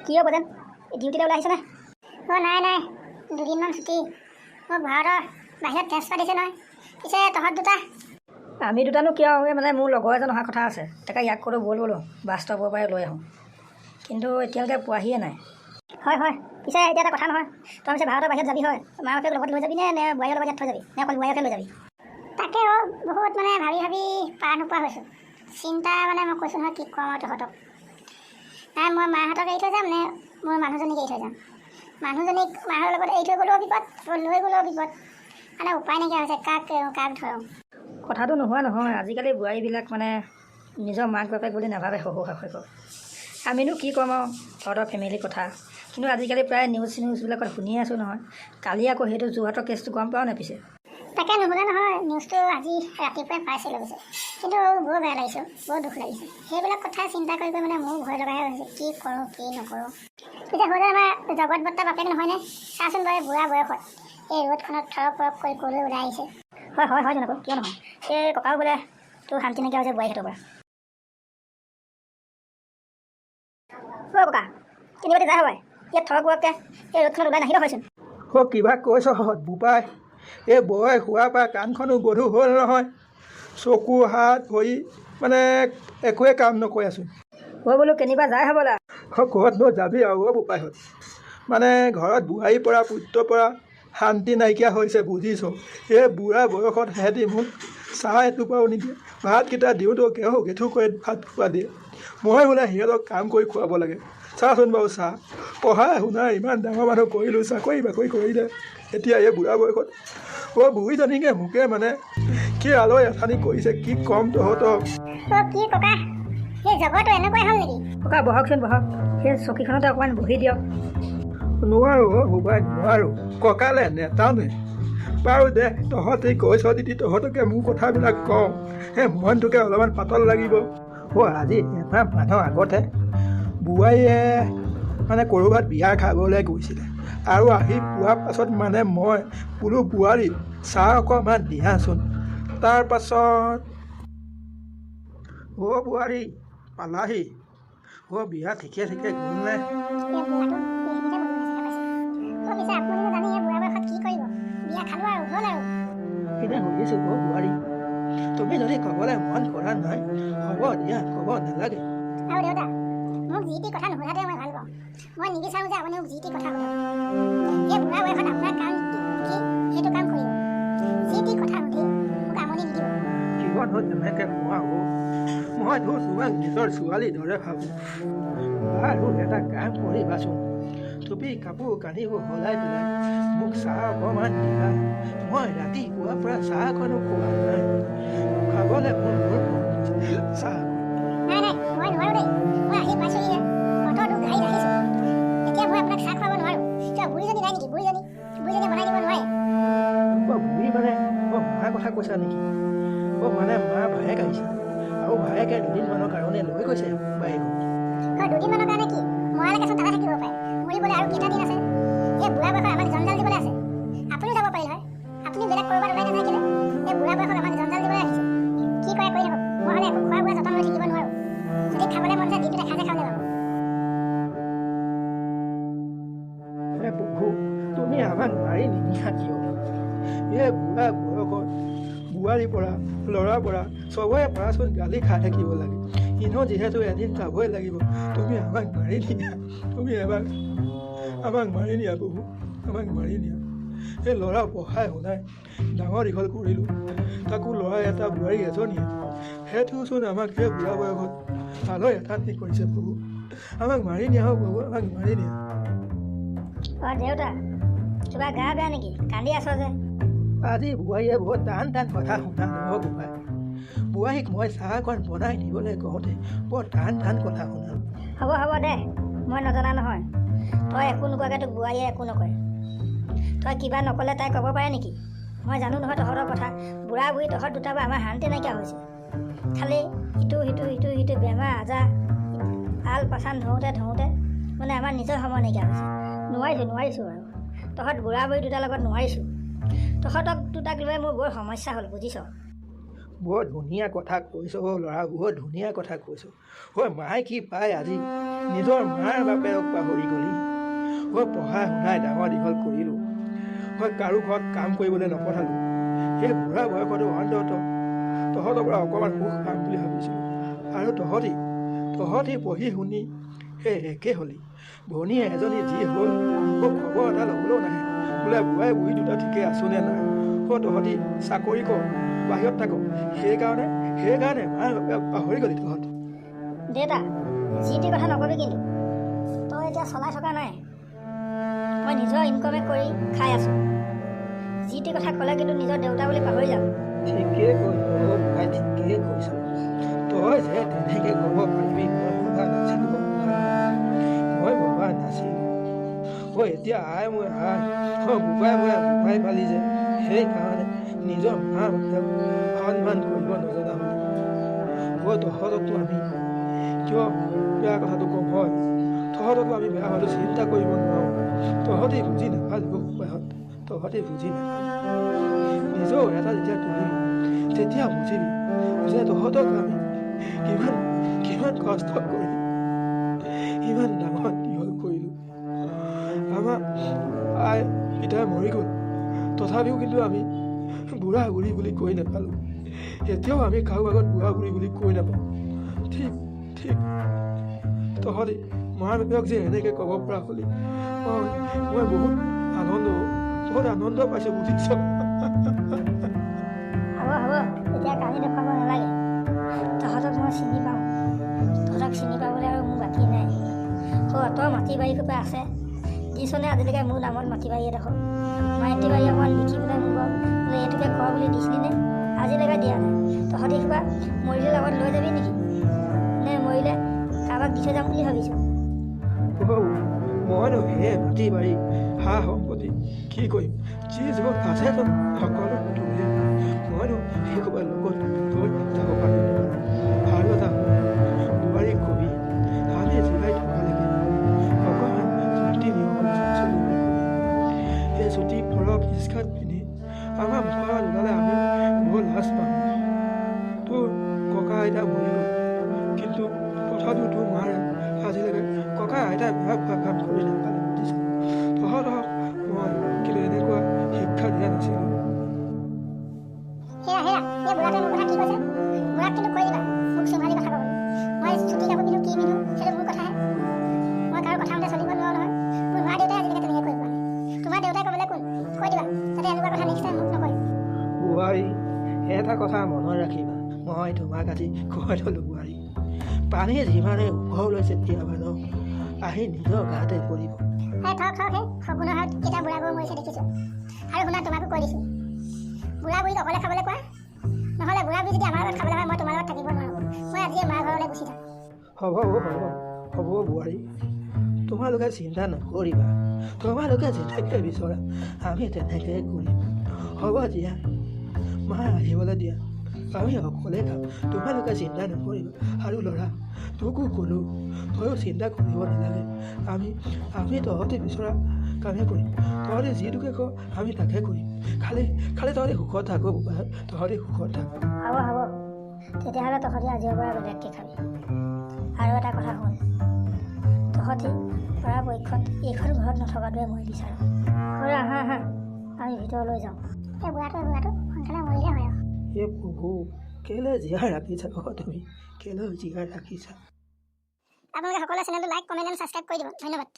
কি হ'ব যেন ডিউটিলৈ ওলাই আহিছে নে? অঁ, নাই নাই, দুদিনমান ছুটি। মোক ভাৰতৰ বাহিৰত ট্ৰেন্সফাৰ দিছে নহয়। পিছে তহঁত দুটা? আমি দুটানো কিয়, এই মানে মোৰ লগৰ এজন অহা কথা আছে, তাকে ইয়াক ক'লোঁ ব'ল বোলো বাছ ষ্টপৰ পৰাই লৈ আহোঁ, কিন্তু এতিয়ালৈকে পোৱাহিয়ে নাই। হয় হয়, পিছে এতিয়া এটা কথা নহয়, তই পিছে ভাৰতৰ বাহিৰত যাবি হয়, মা বাপেক লগত লৈ যাবি নে, নে বোৱাৰীৰ লগত ইয়াত থৈ যাবি, নে অকল বোৱাৰীকে লৈ যাবি? তাকে অ', বহুত মানে ভাবি ভাবি পাৰ নোপোৱা হৈছোঁ। চিন্তা মানে মই কৈছোঁ নহয়, কি ক'ম আৰু তহঁতক। নাই, মই মাহঁতক এৰি থৈ যাম নে মোৰ মানুহজনীক এৰি থৈ যাম? মানুহজনীক মাহঁতৰ লগত এৰি থৈ গ'লেও বিপদ, লৈ গ'লেও বিপদ, মানে উপায় নাইকিয়া হৈছে, কাক এৰোঁ কাক ধৰোঁ। কথাটো নোহোৱা নহয়, আজিকালি বোৱাৰীবিলাক মানে নিজৰ মাক বাপেক বুলি নাভাবে শহুৰ শাহুৱেকক। আমিনো কি ক'ম আৰু তহঁতৰ ফেমিলিৰ কথা, কিন্তু আজিকালি প্ৰায় নিউজ চিউজবিলাকত শুনিয়ে আছোঁ নহয়। কালি আকৌ সেইটো যোৰহাটৰ কেছটো গম পাওঁ নাই পিছে? তাকে নুশুনা নহয়, নিউজটো আজি ৰাতিপুৱাই পাইছিলোঁ পিছে, কিন্তু বৰ বেয়া লাগিছে, বৰ দুখ লাগিছে। সেইবিলাক কথা চিন্তা কৰি কৰি মানে মোৰ ভয় লগাহে হৈছে, কি কৰোঁ কি নকৰোঁ। পিছে হ'ল আমাৰ জগত বৰ্তা বাপেক নহয়নে? চাচোন বাৰু, বুঢ়া বয়সত এই ৰ'দখনত থৰক পৰক কৰি ক'লৈ ওলাই আহিছে। হয় হয় হয়, তেনেকৈ কিয় নহয়, এই ককাও বোলে তোৰ শান্তি নাইকিয়া হৈছে বোৱাৰীহঁতৰ পৰা। অ' ককা, কেনিবাতে যায় হয় ইয়াত থৰক বৰককৈ এই ৰ'দখনত ওলাই নাহিলেও হয়চোন। অ' কিবা কৈছ বোপাই, এই বয়স হোৱাৰ পৰা কাণখনো গধুৰ হ'ল নহয়, চকু হাত ভৰি মানে একোৱে কাম নকৰে আছোঁ। অ' বোলো কেনিবা যায় হ'বলা। অ' ক'তনো যাবি আৰু অ' বোপাইহঁত, মানে ঘৰত বোৱাৰীৰ পৰা পুত্ৰৰ পৰা শান্তি নাইকিয়া হৈছে বুজিছ। এই বুঢ়া বয়সত সিহঁতি মোক চাহ এটোপাও নিদিয়ে, ভাতকেইটা দিওঁতেও কেহো গেথু কৰি ভাত খোৱা দিয়ে, মই বোলে সিহঁতক কাম কৰি খুৱাব লাগে। চাচোন বাৰু চাহ, পঢ়াই শুনাই ইমান ডাঙৰ মানুহ কৰিলোঁ, চাকৰি বাকৰি কৰিলে, এতিয়া এই বুঢ়া বয়সত অ' বুঢ়ীজনীকে মোকে মানে কি আলৈ আথানি কৰিছে, কি ক'ম তহঁতক। অ' কি ককা, সেই জগতটো এনেকুৱাই হ'ল নেকি? ককা বহকচোন বহক, সেই চকীখনতে অকণমান বহি দিয়ক। নোৱাৰোঁ অ' বোপাই, নোৱাৰোঁ, কঁকালে নেটানে। বাৰু দে, তহঁতি কৈছ যদি তহঁতকে মোৰ কথাবিলাক কওঁ, সেই মনটোকে অলপমান পাতল লাগিব। অ' আজি এমাহ মানৰ আগতে বোৱাৰীয়ে মানে ক'ৰবাত বিয়া খাবলৈ গৈছিলে, আৰু আহি পোৱাৰ পাছত মানে মই বোলো বোৱাৰী চাহ অকণমান দিয়াচোন। তাৰপাছত অ' বোৱাৰী পালাহি, অ' বিয়া ঠিকে ঠিকে গ'লনে? এই বুঢ়াটো এইখিনিতে বহি নিচিনা পাইছে। অ' পিছে আপুনিনো জানি এই বুঢ়া বয়সত কি কৰিব? বিয়া খালোঁ আৰু হ'ল আৰু। এতিয়া সুধিছোঁ অ' বোৱাৰী, তুমি যদি ক'বলৈ মন কৰা নাই হ'ব দিয়া, ক'ব নালাগে। আৰু দেউতা, মোক যি টি কথা নুসুধাটোৱে মই ভাল পাওঁ। মই নিবিচাৰোঁ যে আপুনি মোক যি টি কথা সোধক। এই বুঢ়া বয়সত আপোনাৰ কাম কি সেইটো কাম কৰিব, যি টি কথা সুধি মোক আমনি নিদিব। কিয়নো তেনেকৈ কোৱা অ', মইতো তোমাক নিজৰ ছোৱালীৰ দৰে ভাবোঁ। বাৰু এটা কাম কৰিবাচোন, তুমি কাপোৰ কানিবোৰ সলাই পেলাই মোক চাহ অকণমান দিবা, মই ৰাতিপুৱাৰ পৰা চাহ অকণো খোৱা নাই, খাবলৈ মোৰ বৰ মন গৈছে চাহ। নাই নাই, মই নোৱাৰোঁ দেই, মই আহি পাইছোঁহিহে, অট'টো গাড়ীত আহিছোঁ, এতিয়া মই আপোনাক চাহ খুৱাব নোৱাৰোঁ। কিয়, বুঢ়ীজনী নাই নেকি? বুঢ়ীজনী বুঢ়ীজনীয়ে বনাই দিব নোৱাৰে? অ' বুঢ়ী মানে অ' মাৰ কথা কৈছা নেকি? অ' মানে মা ভায়েক আহিছে, আৰু ভায়েকে দুদিনমানৰ কাৰণে লৈ গৈছে বায়েকক। হয়, দুদিনমানৰ কাৰণে কি, মৰালৈকেচোন তাতে থাকিব পাৰে। মৰিবলৈ আৰু কেইটা দিন আছে? এই বুঢ়া বয়সত আমাক জঞ্জাল দিবলৈ আছে। আপুনিও যাব পাৰিলে হয়, আপুনি বেলেগ ক'ৰবাত ওলাই নাযায় কেলৈ? এই বুঢ়া বয়সত আমাক জঞ্জাল দিবলৈ আহিছে। কি কৰে কৰি থাকক, মই হ'লে একো খোৱা বোৱা যতন লৈ থাকিব নোৱাৰোঁ। যদি খাবলৈ মন যায় দিনটোত এসাঁজে খাবলৈ পাব। হে প্ৰভু, তুমি আমাক মাৰি নিনিয়া কিয়? এই বুঢ়া বয়সত বোৱাৰীৰ পৰা ল'ৰাৰ পৰা চবৰে পৰাচোন গালি খাই থাকিব লাগে। এনেও যিহেতু এদিন যাবই লাগিব, তুমি আমাক মাৰি নিয়া, তুমি এবাৰ আমাক মাৰি নিয়া প্ৰভু, আমাক মাৰি নিয়া। এই ল'ৰা পঢ়াই শুনাই ডাঙৰ দীঘল কৰিলোঁ, তাকো ল'ৰা এটা বোৱাৰী এজনীয়ে, সেইটোচোন আমাক সেই বুঢ়া বয়সত আলৈ এথানি কৰিছে প্ৰভু, আমাক মাৰি নিয়া হওক প্ৰভু, আমাক মাৰি নিয়া। অ' দেউতা, কিবা গা বেয়া নেকি, কান্দি আছ যে? আজি বোৱাৰীয়ে বহুত টান টান কথা শুনালে অ' বোপাই। বোৱাৰীক মই চাহকণ বনাই দিবলৈ কওঁতে বৰ টান টান কথা শুনালে। হ'ব হ'ব দে, মই নজনা নহয়। তই একো নোকোৱাকৈ তোক বোৱাৰীয়ে একো নকয়। তই কিবা নক'লে তাই ক'ব পাৰে নেকি? মই জানো নহয় তহঁতৰ কথা, বুঢ়া বুঢ়ী তহঁত দুটাৰ পৰা আমাৰ শান্তি নাইকিয়া হৈছে। খালি ইটো সিটো ইটো সিটো বেমাৰ আজাৰ আল পাচান ধৰোঁতে ধৰোঁতে মানে আমাৰ নিজৰ সময় নাইকিয়া হৈছে। নোৱাৰিছোঁ নোৱাৰিছোঁ আৰু তহঁত বুঢ়া বুঢ়ী দুটাৰ লগত নোৱাৰিছোঁ। তহঁতক দুটাক লৈ মোৰ বৰ সমস্যা হ'ল বুজিছ। বৰ ধুনীয়া কথা কৈছ ল'ৰা, বৰ ধুনীয়া কথা কৈছ। ঐ মায়ে কি পায় আজি নিজৰ মাৰ বাপেৰক পাহৰি গ'লি। ঐ পঢ়াই শুনাই ডাঙৰ দীঘল কৰিলোঁ, ঐ কাৰো ঘৰত কাম কৰিবলৈ নপঠালোঁ। সেই বুঢ়া বয়সতো অন্ততঃ তহঁতৰ পৰা অকণমান সুখ পাম বুলি ভাবিছিলোঁ, আৰু তহঁতি পঢ়ি শুনি সেই একে হ'লি। ভনীয়ে এজনী যি হ'ল, অ খবৰ এটা ল'বলৈও নাহে, বোলে বুঢ়াই বুঢ়ী দুটা ঠিকে আছোনে নাই। অ তহঁতি চাকৰি কৰ, বাহিৰত থাক, সেইকাৰণে মাৰ বাপেৰক পাহৰি গ'লি তহঁতি। দেউতা, যি টি কথা নকবি কিন্তু। তই এতিয়া চলাই থকা নাই, মই নিজৰ ইনকমে কৰি খাই আছোঁ। যি টি কথা ক'লে কিন্তু নিজৰ দেউতা বুলি পাহৰি যাম। ঠিকেই কৈছ ভাই, ঠিকেই কৈছ। তই যে তেনেকৈ ক'ব পাৰিবি মই ভবা নাছিলোঁ, মই ভবা নাছিলোঁ। অ এতিয়া আই মই আই, অ বোপাই মই বোপাই পালি যে, সেইকাৰণে নিজৰ মা বাপেক সন্মান কৰিব নজনা হ'লি। অ তহঁতকতো আমি কিয় বেয়া কথাটো কম হয়, তহঁতকতো আমি বেয়া কথাটো চিন্তা কৰিব নোৱাৰোঁ। তহঁতি বুজি নাপালি বোপাইহঁত, তহঁতি বুজি নাপালি। নিজেও এটা যেতিয়া তুলিবি তেতিয়া বুজিবি যে তহঁতক আমি কিমান কিমান কষ্ট কৰি ইমান ডাঙৰ দীঘল কৰিলোঁ। আমাৰ আই পিতাই মৰি গ'ল, তথাপিও কিন্তু আমি বুঢ়া বুঢ়ী বুলি কৈ নাপালোঁ। এতিয়াও আমি কাৰো আগত বুঢ়া বুঢ়ী বুলি কৈ নাপাওঁ। ঠিক ঠিক তহঁতি মাৰ বাপেৰক যে এনেকৈ ক'ব পৰা হ'লি, মই বহুত আনন্দ, বহুত আনন্দ পাইছোঁ, বুজিছ। হ'ব হ'ব, এতিয়া কান্দি দেখুৱাব নালাগে। তহঁতক মই চিনি পাওঁ, তহঁতক চিনি পাবলৈ আৰু মোৰ বাকী নাই। অ তই মাটি বাৰী সোপা আছে দিছনে আজিলৈকে মোৰ নামত মাটি বাৰী এডোখৰ? মাটি বাৰী অকণমান বিকি পেলাই মোক বোলে এইটোকে কৰ বুলি দিছিলি নে? আজিলৈকে দিয়া নাই। তহঁতি সোপা মৰিলে লগত লৈ যাবি নেকি, নে মৰিলে কাৰোবাক দি থৈ যাম বুলি ভাবিছোঁ? মইনো সেই মাটি বাৰী সা সম্পত্তি কি কৰিম, যি য'ত আছে সকলো তোৰে। মইনো সেই সোপা লগত লৈ যাব পাৰিম? আৰু এটা বোৱাৰীক কবি, আমি জীয়াই থকালৈকে অকণমান নীতি নিয়মত চলিবলৈ কবি। সেই চুটি ফৰক স্কাৰ্ট পিন্ধি আমাৰ মুখৰ আগত ওলালে আমি বৰ লাজ পাম। তোৰ ককা আইতা মৰি গ'ল, কিন্তু তথাপিও তোৰ মাৰে আজিলৈকে ককা আইতাই বেয়া পোৱা কাম কৰি নাপালে, বুজিছ। তহঁতক মই কিন্তু এনেকুৱা শিক্ষা দিয়া নাছিলোঁ। হেৰা হেৰা, এই বুঢ়াটোৱে মোৰ কথা কি কৈছে? বুঢ়াক কিন্তু কৈ দিবা মোক চম্ভালি কথা ক'বলৈ। মই চুটি কাপোৰ পিন্ধো কি পিন্ধো সেইটো মোৰ কথাহে, মই কাৰো কথা মতে চলিব নোৱাৰোঁ নহয়। মোৰ মা দেউতাই আজিলৈকে তেনেকৈ কৈ পোৱা নাই, তোমাৰ দেউতাই ক'বলৈ কোন? কৈ দিবা যাতে এনেকুৱা কথা নেক্সট টাইম মোক নকয়। বোৱাৰী, এটা কথা মনত ৰাখিবা, মই তোমাক আজি কৈ থ'লোঁ বোৱাৰী, পানী যিমানে ওপৰলৈ চেতিয়াবা ন, আহি নিজৰ গাতে পৰিব। এই থওক থওক, সেই শগুনৰ হাত কেইটা বুঢ়া গৰু মৰিছে দেখিছোঁ। আৰু শুনা, তোমাকো কৈ দিছোঁ, বুঢ়া বুঢ়ীক অকলে খাবলৈ কোৱা, নহ'লে বুঢ়া বুঢ়ী যদি আমাৰ লগত খাবলৈ হয় মই তোমাৰ লগত থাকিব নোৱাৰোঁ। মই আজিয়ে মাৰ ঘৰলৈ গুচি যাম। হ'ব হ'ব হ'ব বোৱাৰী, তোমালোকে চিন্তা নকৰিবা, তোমালোকে যেনেকৈ বিচৰা আমি তেনেকৈ কৰিম। হ'ব দিয়া, মা আহিবলৈ দিয়া, আমি অকলে খাম, তোমালোকে চিন্তা নকৰিবা। আৰু ল'ৰা, তোকো ক'লোঁ, তয়ো চিন্তা কৰিব নালাগে। আমি তহঁতে বিচৰা কামেই কৰিম, তহঁতে যিটোকে ক আমি তাকে কৰিম। খালি খালি তহঁতে সুখত থাক বোপাই, তহঁতে সুখত থাক। হ'ব হ'ব, তেতিয়াহ'লে তহঁতি আজিৰ পৰা বেলেগকৈ খাবি। আৰু এটা কথা শুন, তহঁতি পৰাপক্ষত এইখন ঘৰত নথকাটোৱে মই বিচাৰোঁ। খুৰা, আহা আহা, আমি ভিতৰলৈ যাওঁ। এই বুঢ়াটো সোনকালে মৰিলে হয় আৰু। হে প্ৰভু, কেলৈ জীয়াই ৰাখিছা অ তুমি, কেলৈ জীয়াই ৰাখিছা? আপোনালোকে সকলোৱে চেনেলটো লাইক, কমেণ্ট এণ্ড ছাবস্ক্ৰাইব কৰি দিব। ধন্যবাদ।